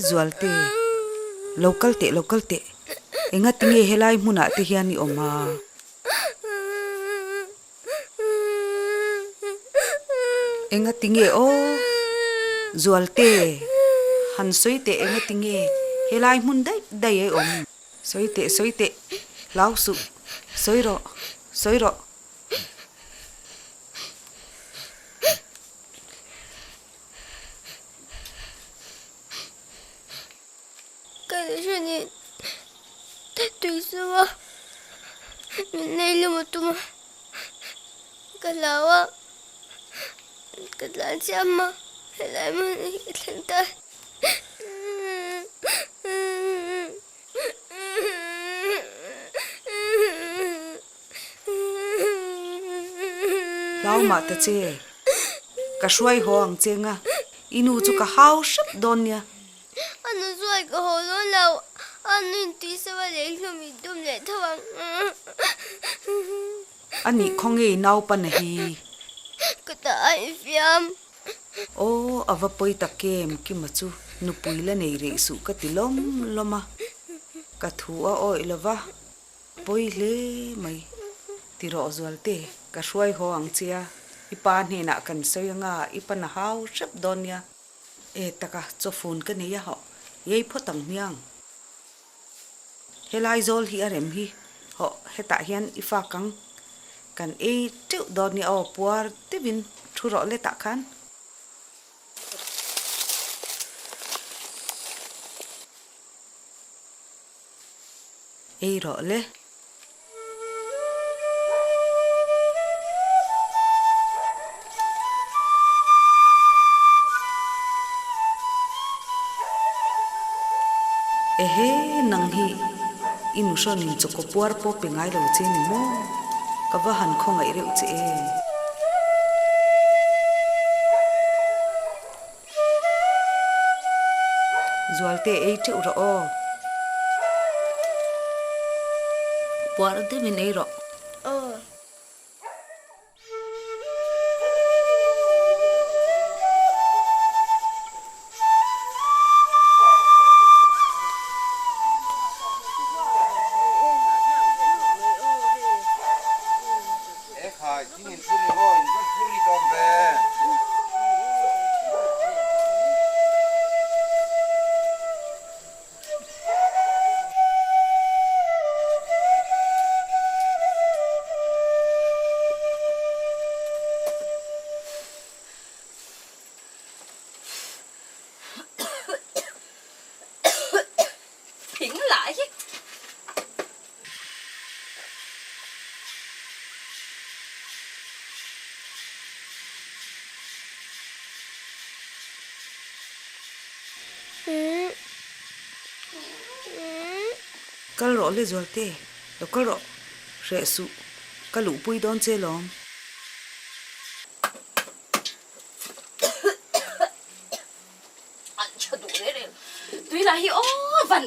Zualte, lo kal teh, lo kal teh. Engati nge helai hmunah te hian i awm a? Engati nge aw? Zualte, han sawi teh engati nge helai hmun daih daih a i awm? Sawi teh, sawi teh, hlau suh, sawi rawh, sawi rawh. Ka hrenin tui suma min nei lum a tum a, ka hlau a, ka tlan chiam a, helai hmun hi ka thlen ta. Hlau mah ta che, ka hruai haw ang che nga, i nu chu ka hau hrep dawn nia. A nu chuan ka haw dawn lo, a nu in tui sava lei hlum i dum leh tho ang. A nih khaw ngei naupana hi. Ka ta a infiam. Aw, a va pawi tak em, Kima chu nupui la nei rih suh ka ti lawm lawm a, ka thu a awih lo va, pawi hle mai. Ti rawh Zualte, ka hruai haw ang che a, i pa hnenah kan sawi anga i pan a hau hrep dawn nia. E taka, chawfun ka nei a hawh, yei phawt ang hmiang. Helai zawl hi a rem hi hawh hetah hian i fak ang. Kan ei teuh dawn nia aw puar deuhin thu rawh letah khan. Ei rawh le. Ehe, nang hi i nu hrawnin chawkaw puar pawh pe ngai lo che ni maw? Ka va han khawngaih reuh che em? Zualte ei teuh rawh aw. Puar deuhin ei rawh. Aw. Thing lah hi. Kal rawh le Zualte, lo kal rawh, hreh suh, ka luhpui dawn che lawm. An tha duh reng reng. Tui lah hi aw van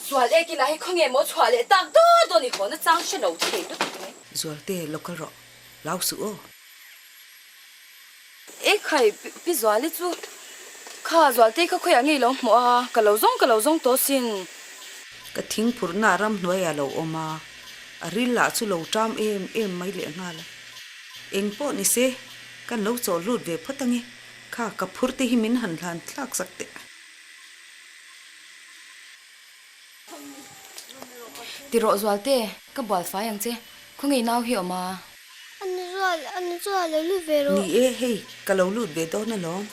Zual ek ila hi khawnge maw chhuah leh tak dawt dawn i haw na chang hre lo thei lutuk mai. Zualte lo kal rawh, lau suh aw. E khai Pi Zuali chu kha Zualtei kha khawiah nge i lo hmuh a, ka lo zawng ka lo zawng tawh sin. Ka thingphurhna ramhnuaiah lo awm a, a ril lah chu lo ṭam em em mai lehnghal a. Eng pawh ni se, kan lo chawl lut ve phawt ange. Kha ka phur te hi min han hlan thlak sak teh. Ti rawh Zualte, ka bual fai ang che, khawnge nau hi awm a? A nu Zual, a nu Zual lo lut ve rawh. Ni e, hei ka lo lut ve dawn alawm.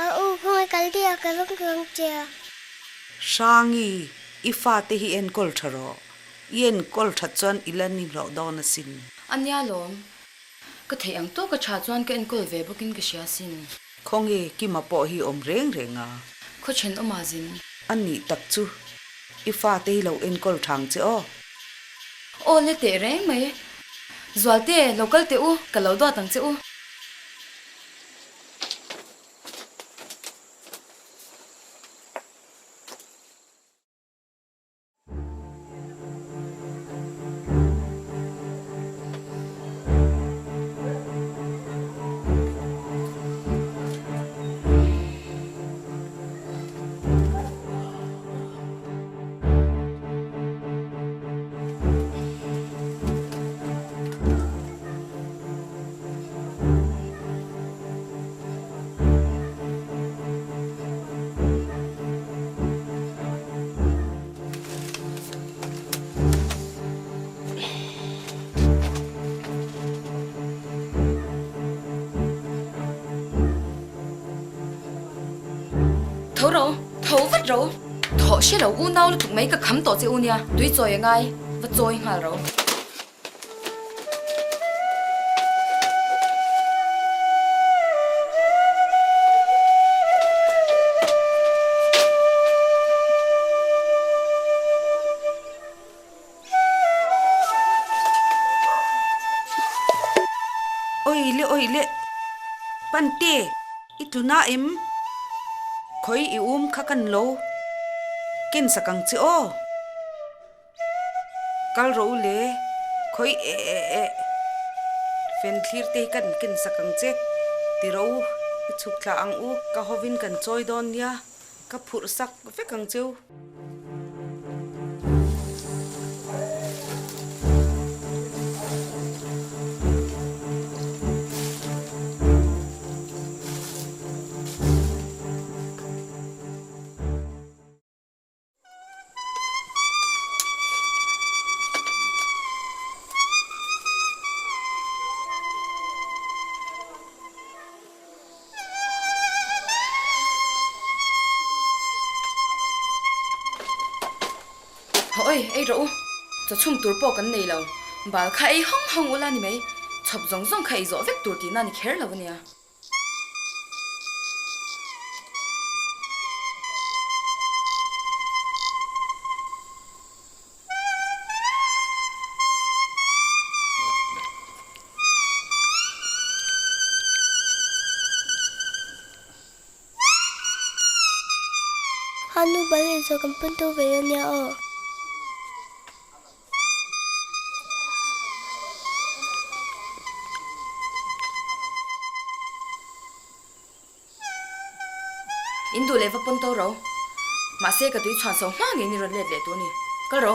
A u, khawnge kal dih a, ka zawng zawng che a. Hrangi, i fate hi enkawl tha rawh. I enkawl that chuan i la ni hlawh dawn asin. A nia lawm. Ka theih ang tawk a tha chuan ka enkawl ve bawkin ka hria asin. Khawnge Kima pawh hi awm reng reng a. Khaw then awm a zin. A nih tak chu. I fate hi lo enkawl thang che aw. Aw le teh reng mai. Zualte, lo kal teh u, ka lo duat ang che u. Tho ro, tho vat ro. Thawh hre lo unau lutuk mai ka kham tawh che u nia, tui chawi a ngai, va chawi nghal ro. Awile awile, Pante, i tluna em? Khawi i um kha kan lo ken sak ang che aw. Kal rawh u le, khawi e e e, fen thlir te hi kan ken sak ang che, ti rawh u, i chhuk thla ang u, ka hovin kan chawi dawn nia, ka phurh sak vek ang cheu. Haw oi, ei rawh u. Chaw chhum tur pawh kan nei lo. Bal kha ei hawng hawng ula ni mai. Chhawp zawng zawng kha ei zawh vek tur tihna ni kher lo a nia. A nu bal in saw kan pawn to ve a nia aw. In duh leh va pawn to ro. Mahse ka tui chhuan so hma ngei ni rawn let leh tur ni. Kal ro.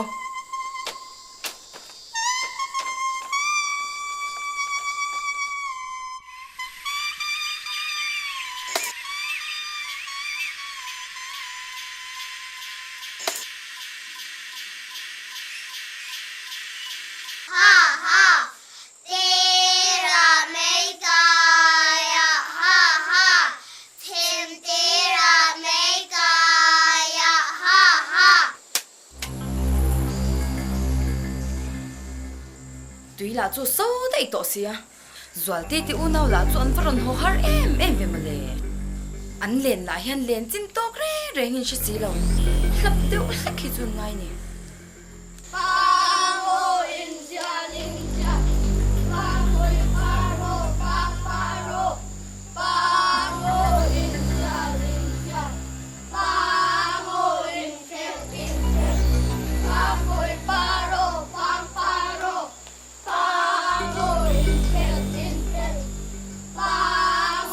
Ha ha Tira mei kai a ha ha Chhim tira mei kai a ha ha. Tui lah chu so daih tawh sia. Zualte te unau lah chu an va rawn haw har em em ve mawle. An len lah hian len chin tawk reng reng in hre si lo. Hlap deuh hlek hi chu an ngai ni.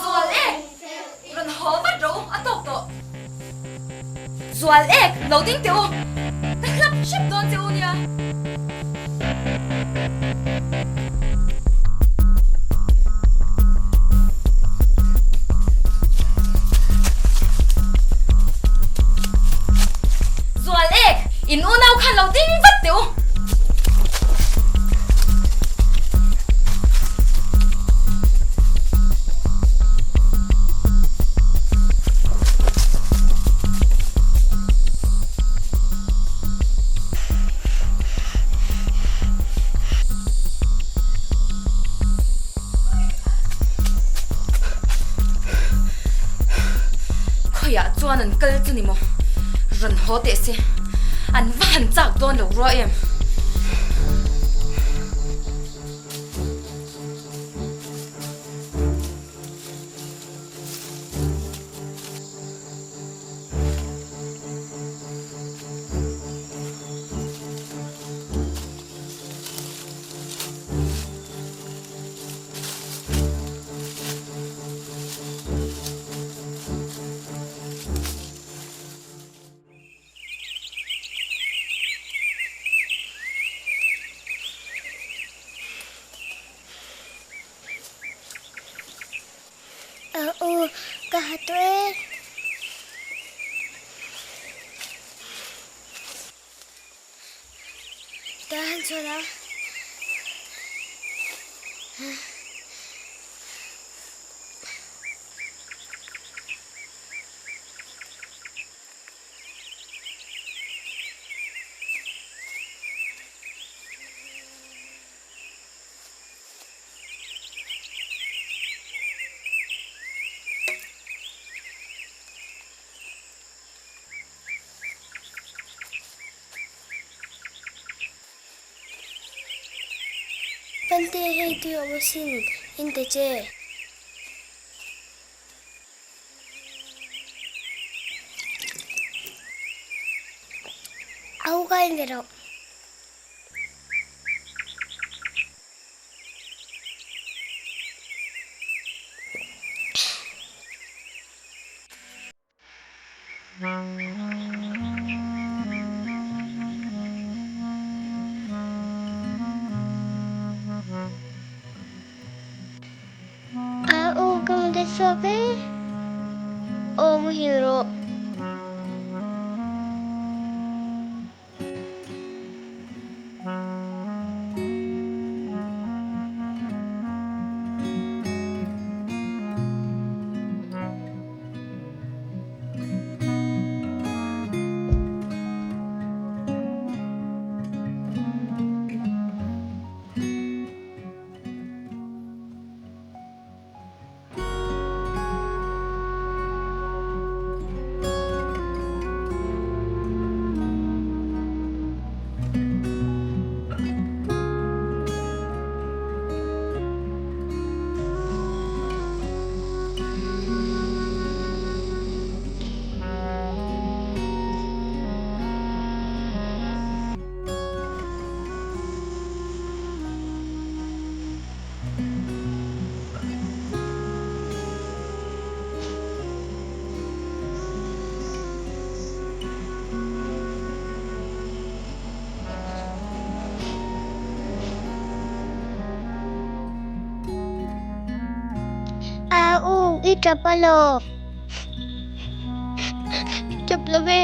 Zual ek! Rawn haw vat rawh u, a tawk tawh. Zual ek! Lo ding teh u! Ka hlap hrep dawn che u nia. Zual ek! In unau khan lo ding vat teh u! Khawiah chuan an kal chu ni maw? Rawn haw teh se, an va han chak dawn lo rua em? A u, ka ha tawh e. Ka han chhuat a. Pante hei tui awm asin in ta che. Au ka in ve rawh. A u ka mu ta chhuak e. Aw muhil rawh. A u, i tap alaw? Tap lo ve.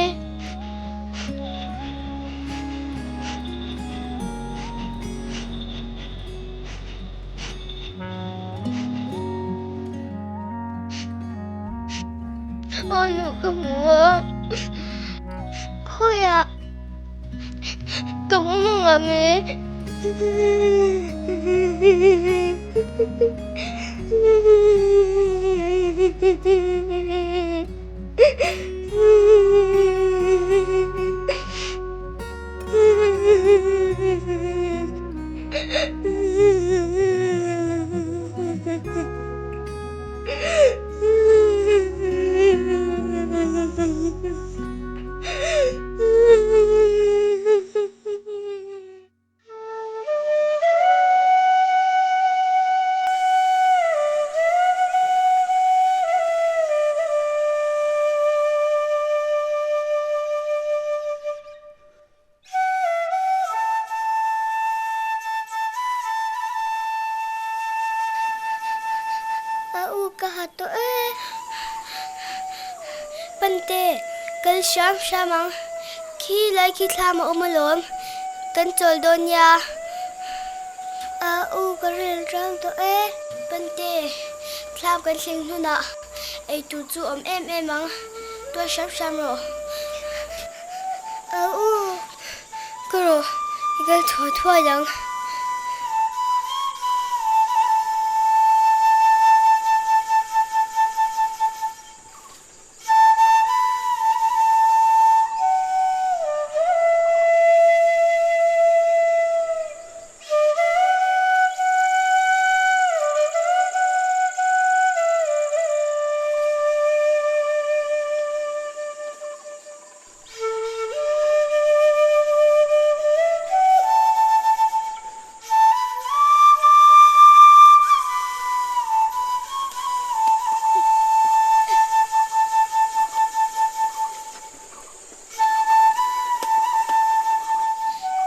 Aw nu ka hmu a, khawiah ka hmu ngam e. A u ka ha tawh e. Pante, kal hram hram ang. Khi lai khi thlam a awm alawm. Kan chawl dawn nia. A u ka rel rang tawh e. Pante, thlam kan thleng hnunah eitur chu awm em em ang. Tuai hram hram rawh. A u, ka rawh i kal thuai thuai ang.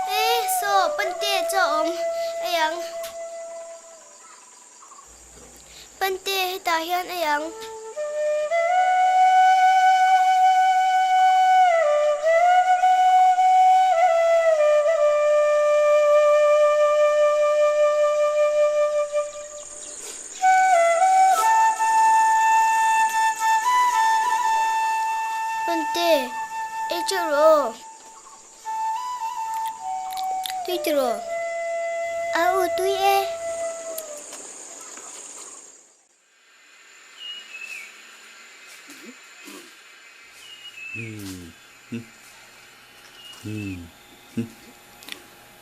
E, saw, Pante chu a awm ei ang. Pante, hetah hian ei ang. Pante, ei teuh rawh aw. Tui tiraw? A u tui e.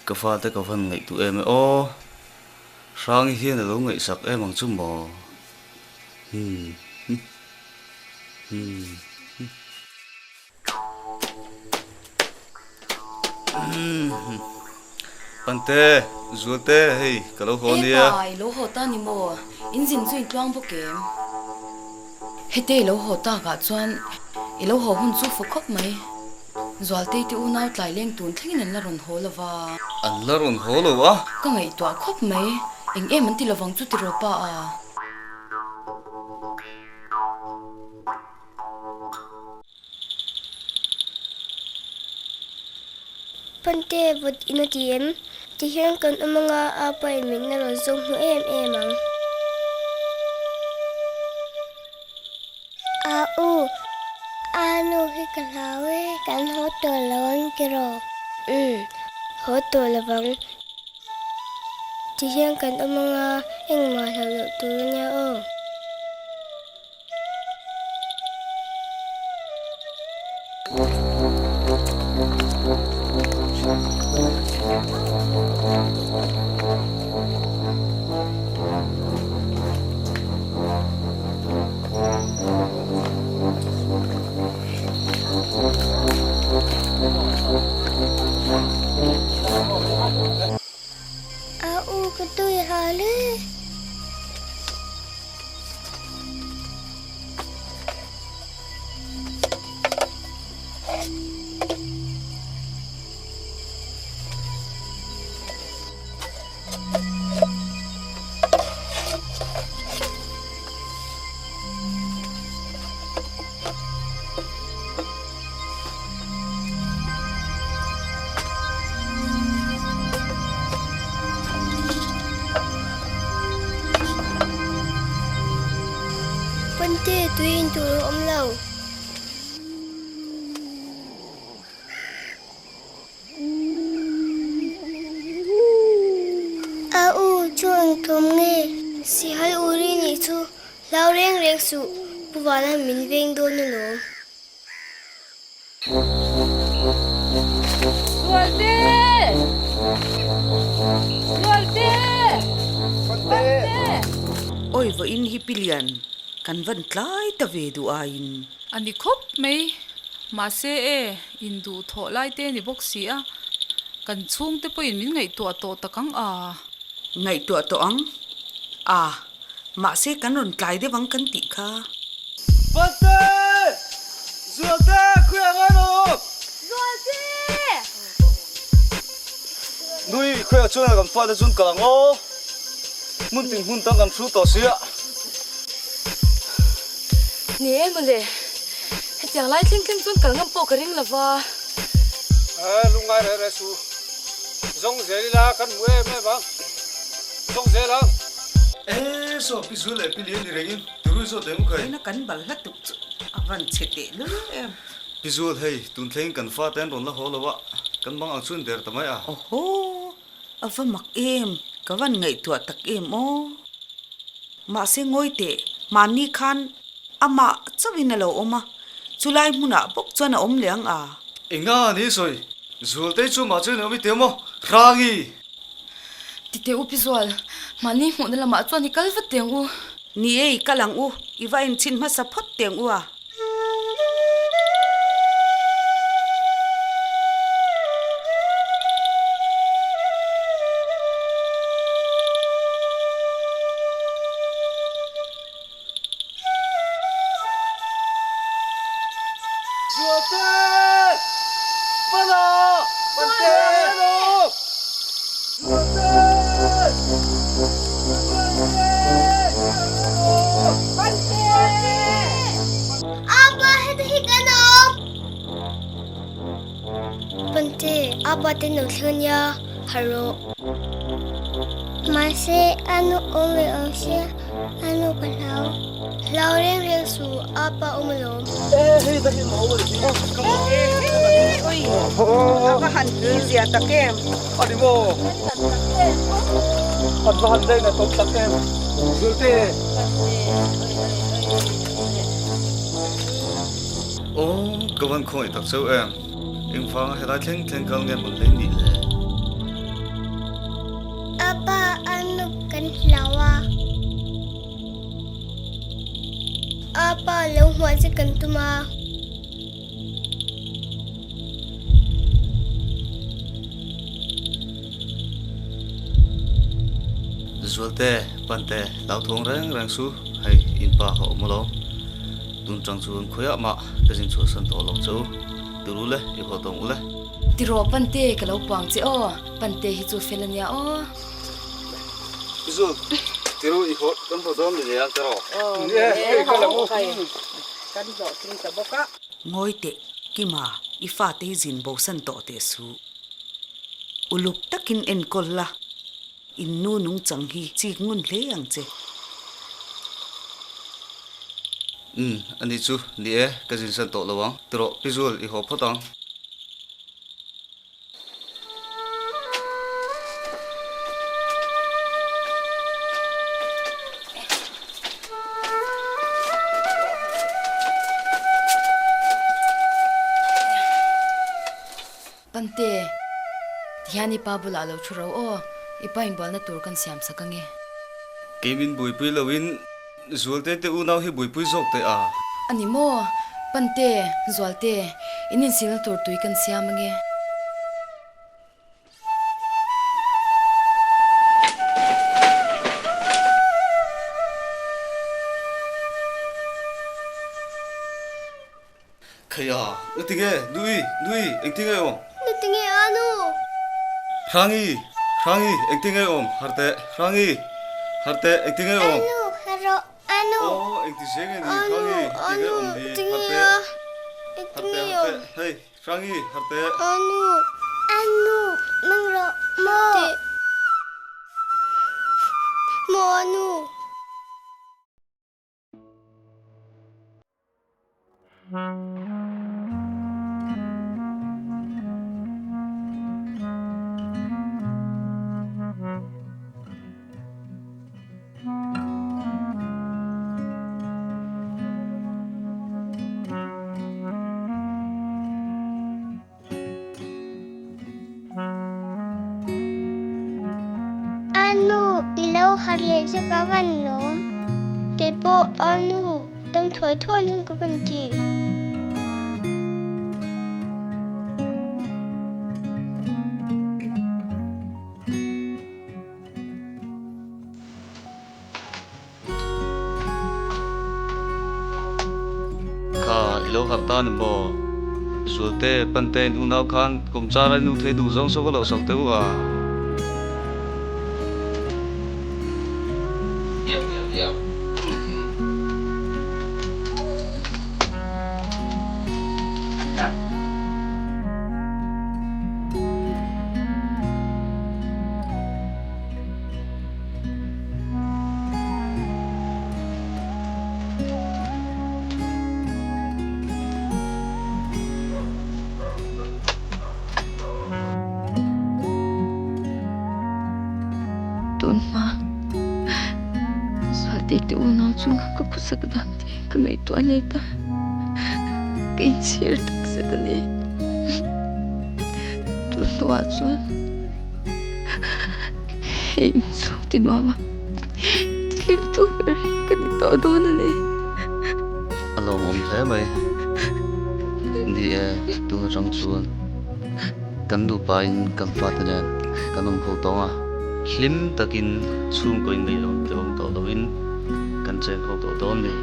Ka fate ka van ngaihtuah em e aw. Hrangi hian a lo ngaihsak em ang chu maw? Hmm. Hmm. Pante, Zualte, hei ka lo haw nia. Hepa, i lo haw ta ni maw? In zin chu in tluang bawk em? Hete i lo haw takah chuan i lo haw hun chu fu khawp mai. Zualtei te unau tlai leng tun thlengin an la rawn haw lo va. An la rawn haw lo a? Ka ngaihtuah khawp mai. Eng em an ti lovang chu tiraw pa a? Pante vawt in a ti em? Ti hian kan awm anga a pa in min la rawn zawng hmu em em ang. A u, a nu hi ka hlau e, kan haw tawh lo ang tiraw? Umm, haw tawh lo vang. Ti hian kan awm anga engmah hlauh loh tur a nia aw. A u ka tui hal e. Pante, tui in tur a awm lo. A u chu engthawm nge? Sihal uri nih chu hlau reng reng suh, Pu Vana min veng dawn alawm. Zualte! Zualte! Pante! Awi vawiin hi Pilian, kan van tlai ta ve duh aiin. A ni khawp mai. Mahse e, induh thawh lai te a ni bawk si a, kan chhungte pawhin min ngaihtuah tawh tak ang a. Ngaihtuah tawh ang a, mahse kan rawn tlai deuh ang kan tih kha. Pante! Zualte! Khawiah ngai rawh! Zualte! Nui, khawiah chuan kan fate chuan kal ang aw. Hmun tin hmun tang kan thu tawh sia. Ni e mawle, hetiang lai thleng thleng chuan kal ngam pawh ka ring lo va. Lungngai reh reh suh, zawng zel ila kan hmu em em ang, zawng zel ang. E saw pi zual leh pi lian ni rengin tirui zawt leh mu khai. Ena kan bal hla tuk chu a van chhe teh lul em. Pi zual hei tun thlengin kan fate an rawn la haw lo a, kan bang ang chuan der ta mai a. Awhaw, a va mak em, ka van ngaihtuah tak em aw. Mahse ngawi teh, mahni khan amah chauhin a lo awm a, chulai hmunah bawk chuan a awm leh ang a. Enga ni sawi, Zualtei chu mah chuan i awm i ti awm aw, Hrangi! Titeh u Pi Zual, mahni hmuhna lamah chuan i kal vat teh ang u. Ni e, i kal ang u, i va enchhin hmasa phawt teh ang u a. Zualte! Pana! Pante! Zualte! Pante! Apa heta hi kan awm! Pante, apa te no thleng ania, harh rawh. Mahse, a nu awm ve awm sia. A nu ka hlau. Hlau reng reng suh, a pa awm alawm. A va han tui zia tak em? A ni maw? An va han leng a tawm tak em? Zulte! Aw, ka van khawngaih tak cheu em? Engvanga helai thleng thleng kal nge mawn lei nih le? A pa, a nu kan. Apa lo hmuah che kan tum a. Zualte, Pante, hlauthawng reng reng su, hei in pa ka awm alawm. Tun chang chuan khawiah mah ka zin chhuahsan tawh lo che u. Ti ru le, i haw tawng u le. Ti rawh Pante, ka lo puang che aw. Pante hi chu fel a nia aw. Zul, ti ru i haw kan haw dawn ni ang ka rawh. Kan hlawhtling ta bawk a. Ngawi teh, Kima, i fate hi zin bosan tawh teh suh. Uluk takin enkawl la, in nu nungchang hi chik ngun hle ang che. Umm, ani chu, ni e, ka zinsan tawh lo ang. Ti rawh, Pi Zul, i haw phawt ang. Pante, tihian i pa bulah lo thu ro aw, i pa inbualna tur kan siam sak ange. Kei min buaipui loin Zualte te unau hi buaipui zawk teh a. A ni maw? Pante, Zualte, in insilna tur tui kan siam ange. Khei a, ngatinge, Nui, Nui, engtinge awm? Ngatinge a nu? Hrangi, Hrangi, engtinge awm? Harte, Hrangi, Harte, engtinge awm? A nu, Haro, a nu. Aw, engti zeng nge ni, Hrangi, tinge awm hi, Harte, Harte, Harte, hei, Hrangi, Harte. A nu, a nu, meng rawh, maw? Maw a nu? A nu, i lo harh leh chu ka van lawm. Kei pawh a nu, dam thuai thuai in ka van ti. Kha i lo harh ta ni maw? Zualte, Pante in unau khan kum char a nu thei duh zawng saw ka lo sak teuh a. Tunhma Zualtei te unau chunga ka khusak dan te ka ngaihtuah let a, ka inchhir takzet a ni. Tunhnuah chuan. Hei inchhung ti nuam a, thil tu ber hi ka ni tawh dawn a ni. A lawmawm hle mai. Ni e, tun atang chuan kan nupa in kan fate nen kan awm ho tawng a, hlim takin chhungkaw in ngaihawm te awm tawh loin kan cheng ho tawh dawn ni.